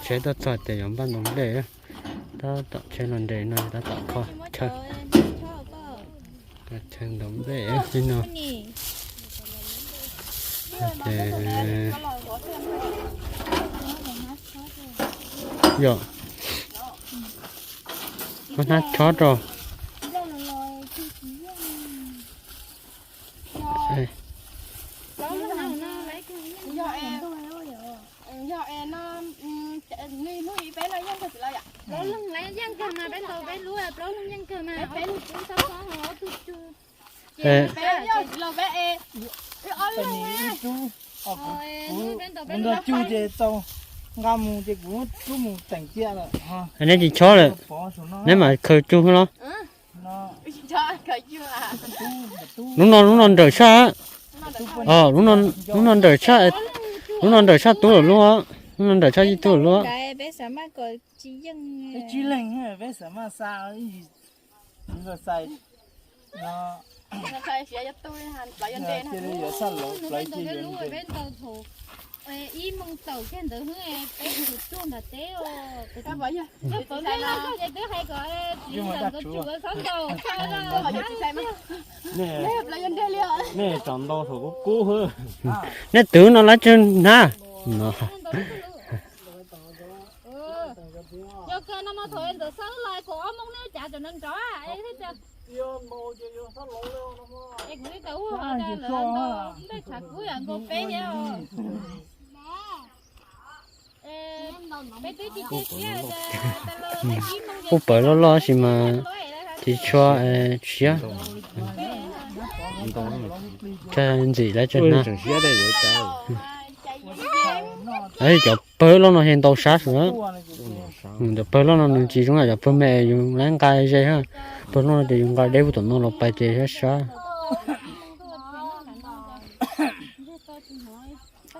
Tsheb tuaj txog ces yuav npaj ntoo nplej. Tab tom tsheb los nres no tab tom kho chaw, chaw ntoo nplej li no. Ces yog muab hnab chob rau. Kuv nrog Cug ces tau nqa mus ces kuv rub mus teem cia lawm. Nej tsis chob lawm, neb mam khaws Cug los. Lub no, lub no nrawm tshaj. Lub no nrawm tshaj, lub no nrawm tshaj Tub lawm lub, lub no nrawm tshaj Yij Tub lawm lub. Tsis leeg peb xav maj xa ib yim, peb ntaus thaum ib moos tawm kiag ntawd xwb, peb tus tuag nram teb os. Yog pawv nplej loj koj ces twb hais kom txiv ntawm nkaus tsum xob ntaus. Nej tsaus ntaus thaum kub kub. Nej twv no lawv tsawg hnab no. Yog kawg no mas thaum ntawd xab los kom ob moos nej cav cov nrov nrov thiab. Es kuv li tau ua hov lawv ntaus nplej tshav kub yam nkaus peb thiab os. Peb twb tsis tiag tiag. Kuj pawv loj loj sis mas tsis tshua siab. Ntxim lawv tseem na. Cov pawg loj no ces ntau sab xwb. Cov pawg loj no nws tsis zoo yam cov pawg me yus lawv nqa ze, pawg loj no ces yus nqa deb puag tom no los pais ces sab sab.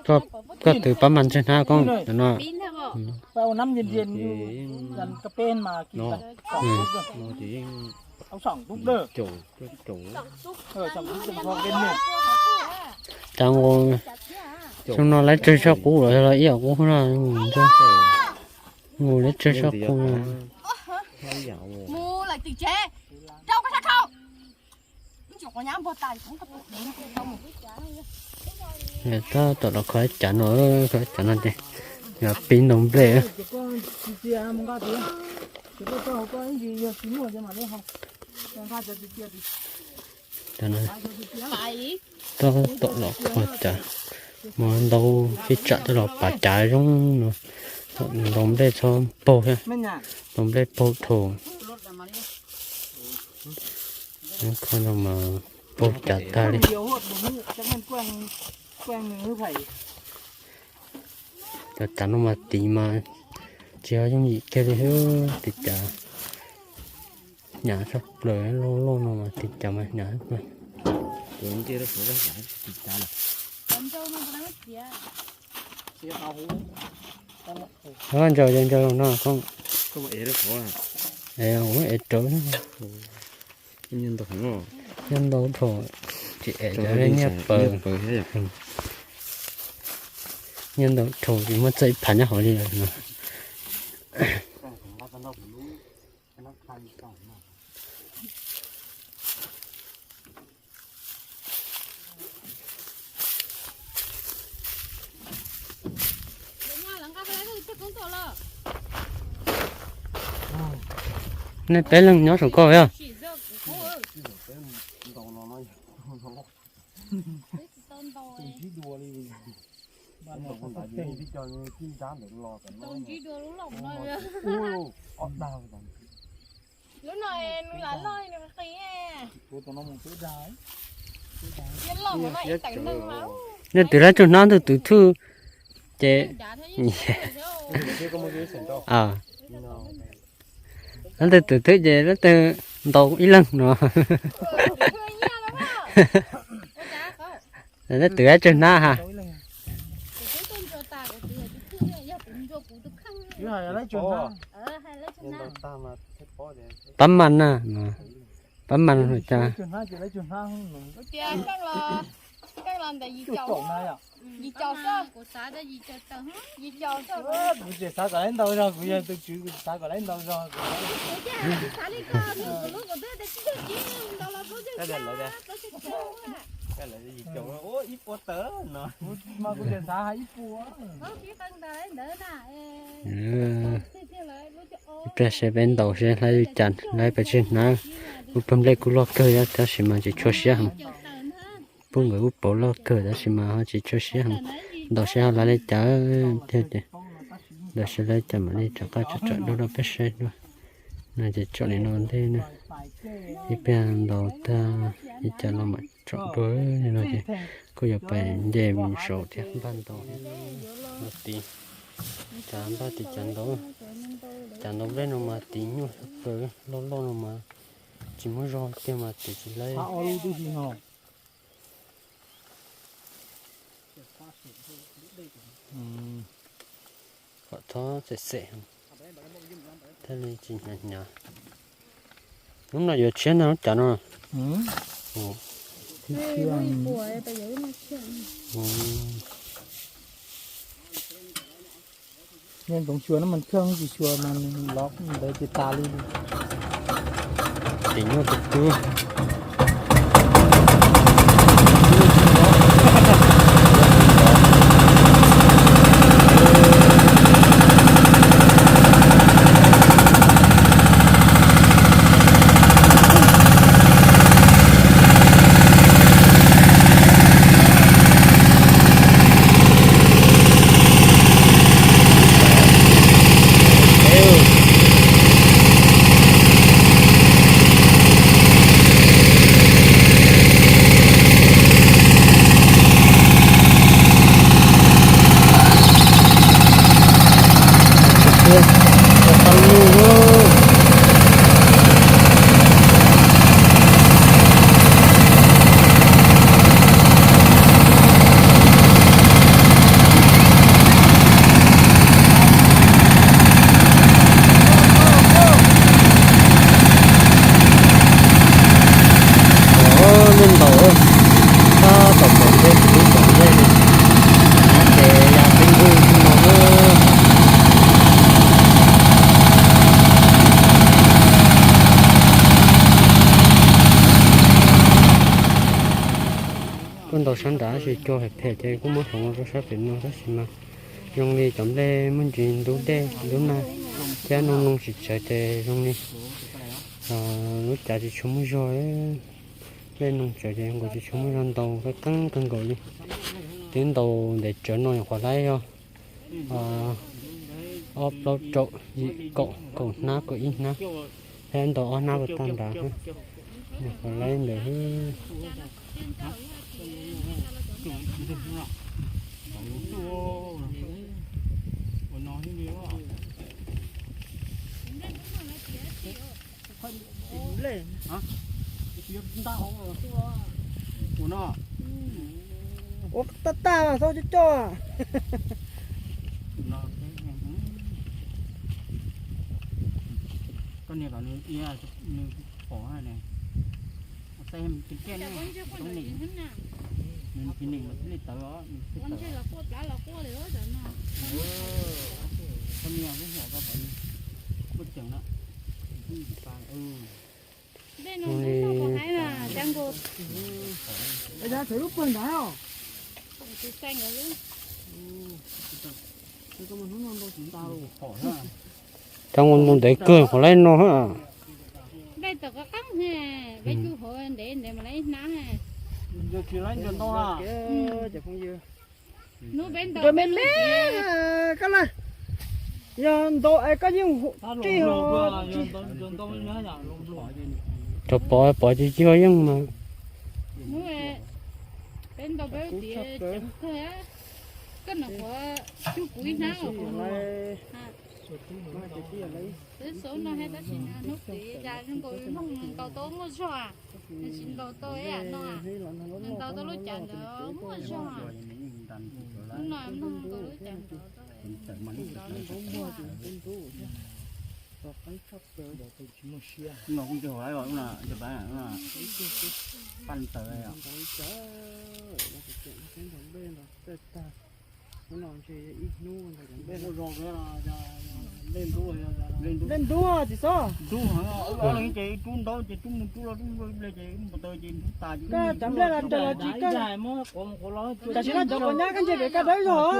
Koj twv pab mas ntseg hnab koj no. Cas nqus xyoo no lawv tsawg tshaj qub los yog los ib yam qub no. Nqus lawv tsawg tshaj qub no. Tab tom los kho ib cav no, kho ib cav no ces yog pib ntoo nplej. Tab tom los kho cav, muab ntau ib tsam coj los pav cav zoo no, ntoo nplej txhob paug thiab, ntoo nplej paug dhau. Kho no mas paug cav tag li. Cov cav no mas tiv mas tsis yooj yim kiag li, tiv cav hnyav tshaj plaws, loj loj no mas tiv cav mas hnyav tshaj plaws. Ntsaws, ntsaws no koj. Es ua es rawv, nyob ntau dhau, tsis es cov nyiaj pawg. Nyob ntau dhau tsis muaj txawj ib phav nyob hauv li lawm no. Nej peb leeg nyob saum koj yog? Nej twv lab tsug hnab ntug twv thwj ces lab ntug twv thwj ces lab ntug ntaus ib leeg no. Lab twv lab tsug hnab ha. Pab mas na, pab mas no cas. Yim caum xwb. Kuv tseem xav kom lawv ntau zog, kuv yog tus tswv kuv tseem xav kom lawv ntau zog. Yim caum, kuv tseem xav ib puas. Ib pliag seb peb ntaus seb hlawv li cas, hlawv pes tsawg hnab. Kuv pawg nplej kuj loj kawg tab sis mas tsis tshua siab heev. Pub nkawd kuj pauv loj kawg tab sis mas ho tsis tshua siab heev. Ntaus seb ho hlawv li cas thiab ces, ntaus seb hlawv li cas mam li rov qab tsom tsom dua rau peb saib dua. No ces tsom li no ntej na. Ib pliag ntaus tag li cas los mam tsom dua li no ces kuj yuav pais nce mus saud thiab npaj ntaus no tid. Cas npaj tid cas ntaus, cas ntaus nplej no mas tid nyuaj kawg, loj loj no mas tsis muaj zog tiag mas tid tsis hlawv. Kom thob xem xem thiaj li tsis hnyav hnyav. Lub no yuav tshiab ntag lub cav no. Nyob ntsoov xyuas no mas kheej tsis xyuas mas los ntawd ces tas li. Ces nyuaj tus twb. Ntawm ntawm, tab tom pom ntsej kuv pom ntsej, ces yog peb nkuj no. Kuj ntaus sab nrad tsis cua phem phem ces kuj muab hloov rau sab pem no tab sis mas zoo li cov nplej muaj ntsis ntub dej ntub nag thiab noog noog tsis tsawv ces zoo li lub cav tsis tshua muaj zog. Nplej noog tsawv ces nkaus tsis tshua muaj zog ntaus, qeeb qeeb kawg nkaus li. Twb ntaus ntev tsawv no nyuam qhuav laib yog ob plaub rau yim kaum kaum hnab kaum ib hnab, thiab ntaus ob hnab puas tag nrad. Nyuam qhuav laib ntawd. Ua tag tag xaub coj coj. Cov mus ntev kawg qhov laib no. Nkawd me me, koj na, yog ntaus es koj yeej hu tij ho. Cov pov pov ci ci ho yeej mas. Peb ntaus peb ua tiav ceev kawg, koj nom qhuav cug kuv ib hnab os. Peb xauv no thiab tab sis hnub twg cas zoo nkaus ntaus tau muaj zog, tsis ntaus tau ib yam no, ntaus tau lub cav ntawd muaj zog. Lub no mloog nkaus lub cav ntawd. No kuj ntsej hauv lawm no, paj ntawd. Npej ntub tsis xyov. Ntub heev, ob leeg ces rub ntaub ces rub mus rub los rub mus ib pliag ces mus tas ces koj cov nplej los raws los tsis koj. Tam sim no cov quav nyab koj ntsia pem koj dawb zog.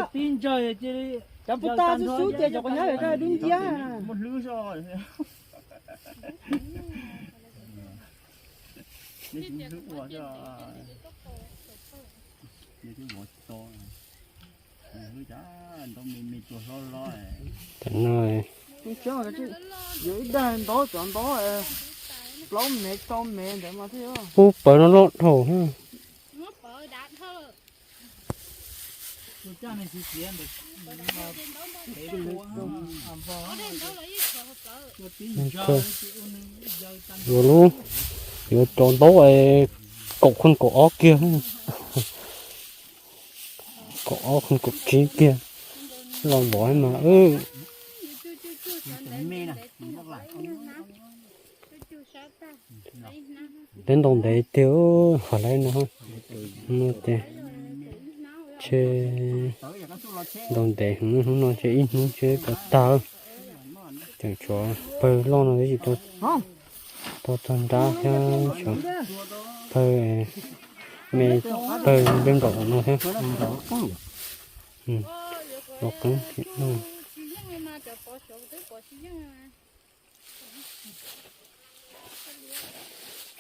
Cov puas tas xub xub ces cov quav nyab pem koj dub nciab. Muaj hlwb zog. Tam no yuav ib daig ntaub cov ntaub plaub mev rau mev ntawd mas thiaj pub pawv no loj dhau. Yuav lub, yuav cov ntaub kaum kheej kaum ob kiag, kaum ob kheej kaum tsib kiag los npov mas. Peb ntaus ntev tiag, hais laiv no, no ces ntshe ntaus ntev hnub no ces ib hnub ntshe puas tag. Tseem tshuav pawg loj no twb tsis tau txog nrab thiab, tshuav pawg me, pawg nplej nplaum no thiab. Los qeeb.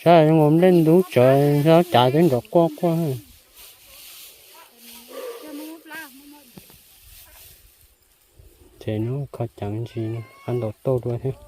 Saib zoo nkaus nplej ntub tsawv, xyov cas twb nrov quaj quaj. Ces hnub kho cas me ntsis no qab ntaus tauj dua thiab.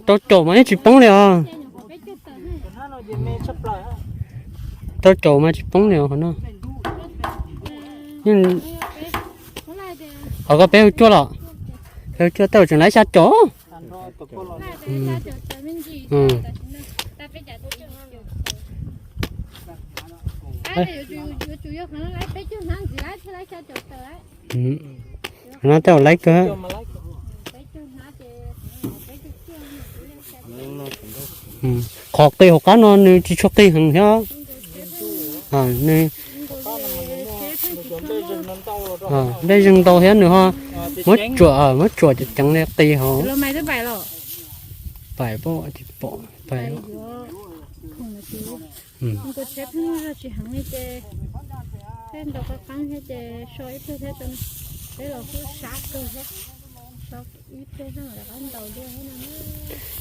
Rau caum mas yeej tsis poob li os. Rau caum mas tsis poob li os qhov no. Qhov ko peb hu cuaj los? Peb hu cuaj tej zaum tseem laib xya caum. No tej zaum laib kawg. Qhov qis hauv qab no nws tsis tshua qis heev thiab. Nws nplej zeeg ntau thiab nws ho muab tsuam, muab tsuam ceev ceev li qis hauv. Pais pom, pais.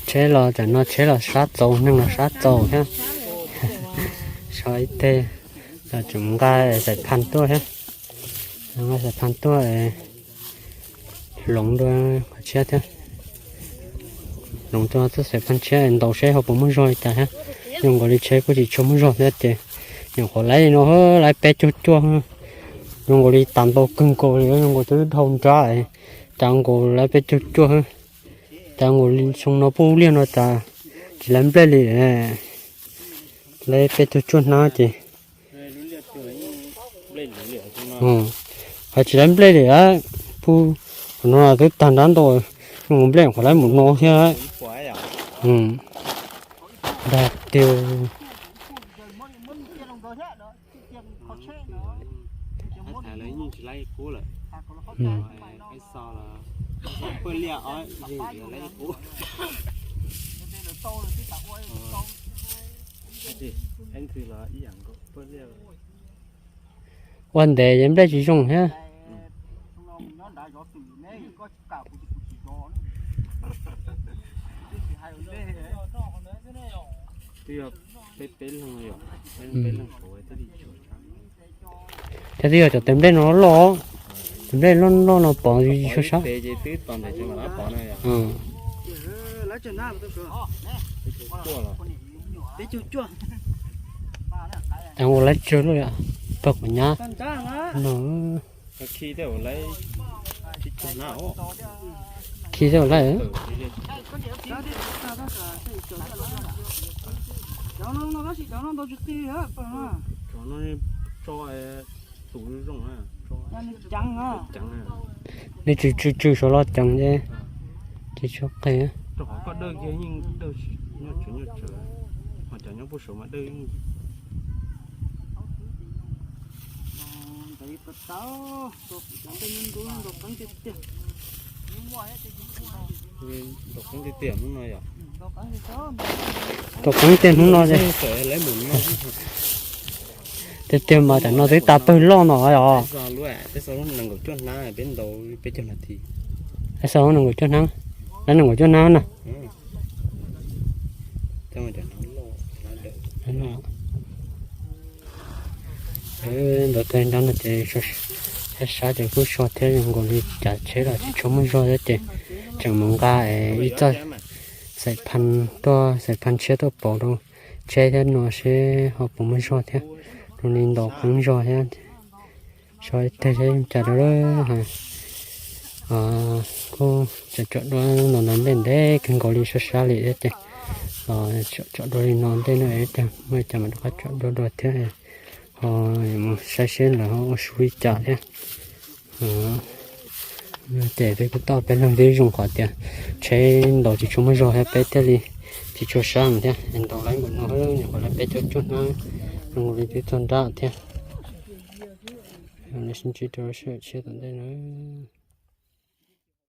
Tsheb los tam no tsheb los sab txaus, neeg los sab txaus thiab. So ib teg, tseem nqa xais phas tuaj thiab. Nqa xais phas tuaj hloov dua qhov tshiab thiab. Hloov dua txoj xais phas tshiab ntaus seb ho puas muaj zog li cas thiab. Zoo nkaus li tsheb kuj tsis tshua muaj zog thiab ces nyuam qhuav laib li no, laib peb caug cuaj. Zoo nkaus li tas npau kawg nkaus li, zoo nkaus twb dhau nrab, cas nkaus laib peb caug cuaj. Cas nkaus li xyoo no puj liag no cas tsis laib nplej li. Laib peb caug cuaj hnab ces ho tsis laib nplej li. Puj, qhov no twb tag nrab ntau, zoo nkaus nplej qhov laib mus no thiab. Dag tiag. Ua ntev ces nplej tsis zoo thiab. Thiab twb yog cov tes nplej no loj, tes nplej loj loj no pom tsis tshua sab. Ua laib tsawg lawm, pawg quav nyab no. Khi tej laib. Nej tsw tsw tsw saud los ceev, ces tsis tshua qis. Tau qeeb tiag hnub no. Tiag tiag mas tam no twb tas pawg loj no os. Nees nkaum cuaj hnab, nees nkaum cuaj hnab na. Ntawd tag nrho no ces sab sab ces kuj so thiab, zoo nkaus li cas tsheb los tsis tshua muaj zog thiab ces tseem mus nqa ib txoj xaim phan tuaj, xaim phan tshiab tuaj pauv rau tsheb thiab no seb ho puas muaj zog thiab, zoo li ntaus qeeb zog thiab. So ib teg seb cas rau. Kuj tsom tsom dua no ntej ntev kawg nkaus li, sab sab li thiab ces tsom dua li no ntej no, muaj cas mam rov qab tsom dua dua thiab. Ho mus saib seb lawv ho ua su li cas thiab. Ces peb kuj tau peb leeg twb zoo qhov tias tsheb ntaus tsis tshua muaj zog thiab peb thiaj li tsis tshua sab thiab. Ntaus laib npaum no, nyuam qhuav laib peb caug cuaj hnab, zoo li twb txog nrab thiab. Sib ntsib rau sij hawm tshiab tom ntej na.